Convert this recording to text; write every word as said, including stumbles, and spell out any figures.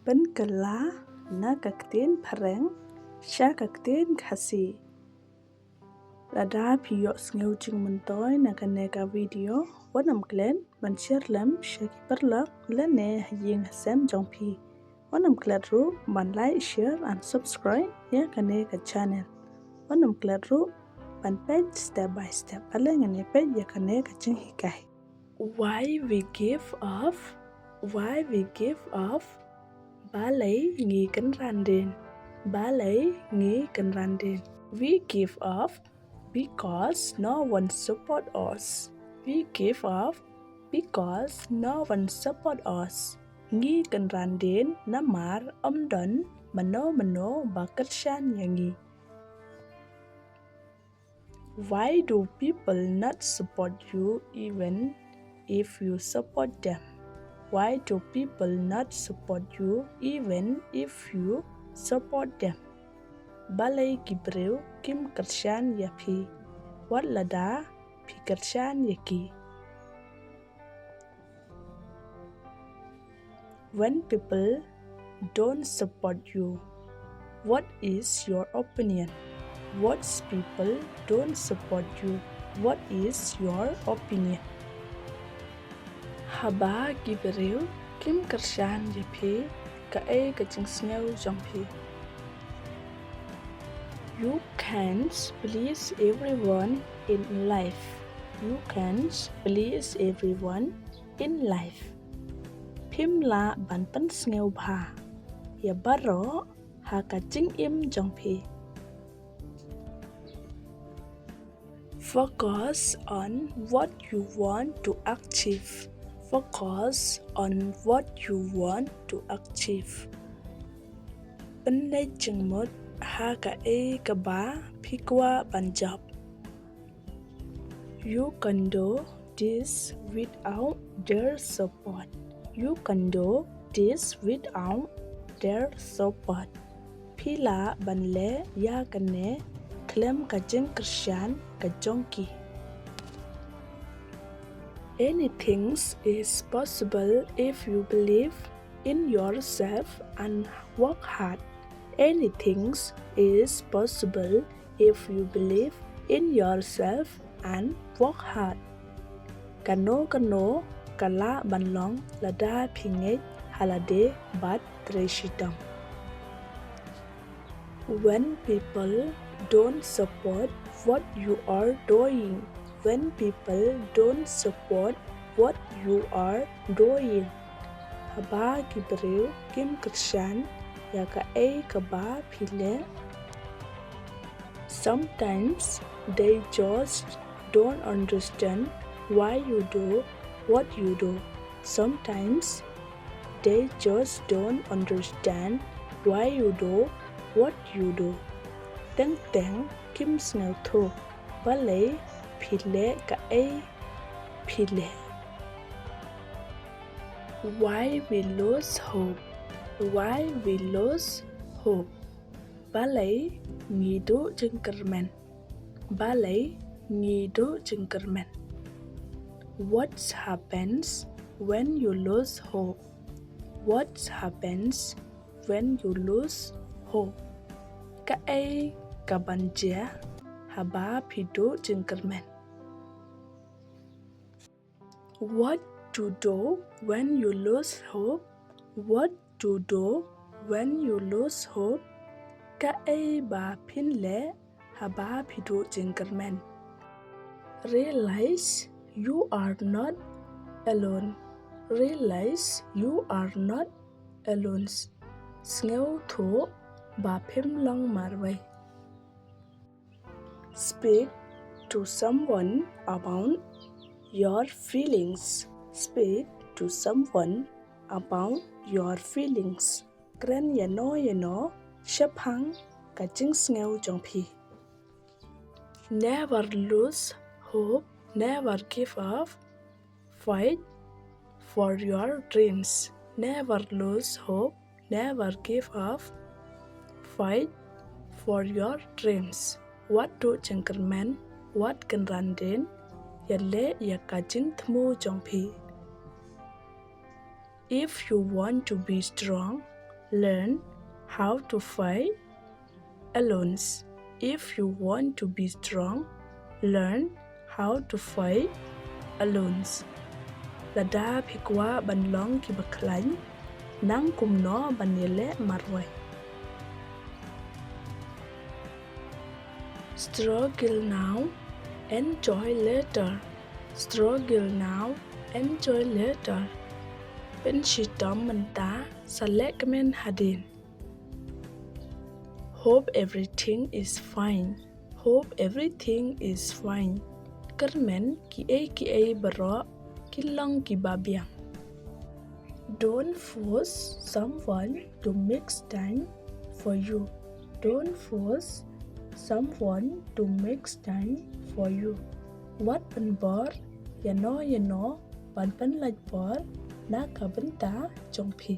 Pynkylla na ka ktien Phareng sha ka ktien Khasi. Lada phi ïohsngew jingmyntoi na kane ka video, wat nym klet ban share lem sha ki paralok lane ha ïing ha sem jong phi. Wat nym klet ruh ban like, share and subscribe ïa kane ka channel. Wat nym klet ruh ban peit step by step. Ale ngin ïa peit ïa kane ka jinghikai. Why we give up? Why we give up? Balei ngi kynran dien? Balei ngi kynran dien? We give up because no one support us. We give up because no one support us. Ngi kynran dien namar ym don mano mano ba kyrshan ïa ngi. Why do people not support you even if you support them? Why do people not support you even if you support them? Balei ki briew kim kyrshan ïa phi wat lada phi kyrshan ïa ki? When people don't support you, what is your opinion? What people don't support you, what is your opinion? Haba ki briew kim kyrshan ïa phi, kaei ka jingsngew jong phi? You can't please everyone in life. You can't please everyone in life. Phim lah ban pynsngew bha ïa baroh ha ka jingim jong phi. Focus on what you want to achieve. Focus on what you want to achieve. Pynleit jingmut ha kaei kaba phi kwah ban jop. You can do this without their support. You can do this without their support. Phi lah ban leh ïa kane khlem ka jingkyrshan ka jong ki. Anything is possible if you believe in yourself and work hard. Anything is possible if you believe in yourself and work hard. Kano kano ka lah ban long lada phi ngeit ha lade bad trei shitom. When people don't support what you are doing, when people don't support what you are doing, haba ki briew kim kyrshan ïa kaei kaba phi leh, sometimes they just don't understand why you do what you do. Sometimes they just don't understand why you do what you do. Teng teng kim sngewthuh balei phi leh kaei phi leh. Why we lose hope? Why we lose hope? Balei ngi duh jingkyrmen? Balei ngi duh jingkyrmen? What happens when you lose hope? What happens when you lose hope? Kaei kaban jia haba phi duh jingkyrmen? What to do when you lose hope? What to do when you lose hope? Kaei ba phin leh haba phi duh jingkyrmen? Realize you are not alone. Realize you are not alone. Sngewthuh ba phim long marwei. Speak to someone about your feelings. Speak to someone about your feelings. Kren ïano ïano shaphang ka jingsngew jong phi. Never lose hope, never give up. Fight for your dreams. Never lose hope, never give up. Fight for your dreams. Wat duh jingkyrmen, wat kynran dien, ïaleh ïa ka jingthmu jong phi. If you want to be strong, Learn how to fight alone. If you want to be strong, learn how to fight alone. Lada phi kwah ban long ki bakhlaiñ, nang kumno ban ïaleh marwei. Struggle now, enjoy later. Struggle now, enjoy later. Pynshitom mynta, sa lehkmen hadien. Hope everything is fine. Hope everything is fine. Kyrmen kiei kiei baroh ki long kiba biang. Don't force someone to make time for you. Don't force someone to make time for you. Wat pynbor ïano ïano ban pynlait por na ka bynta jong phi.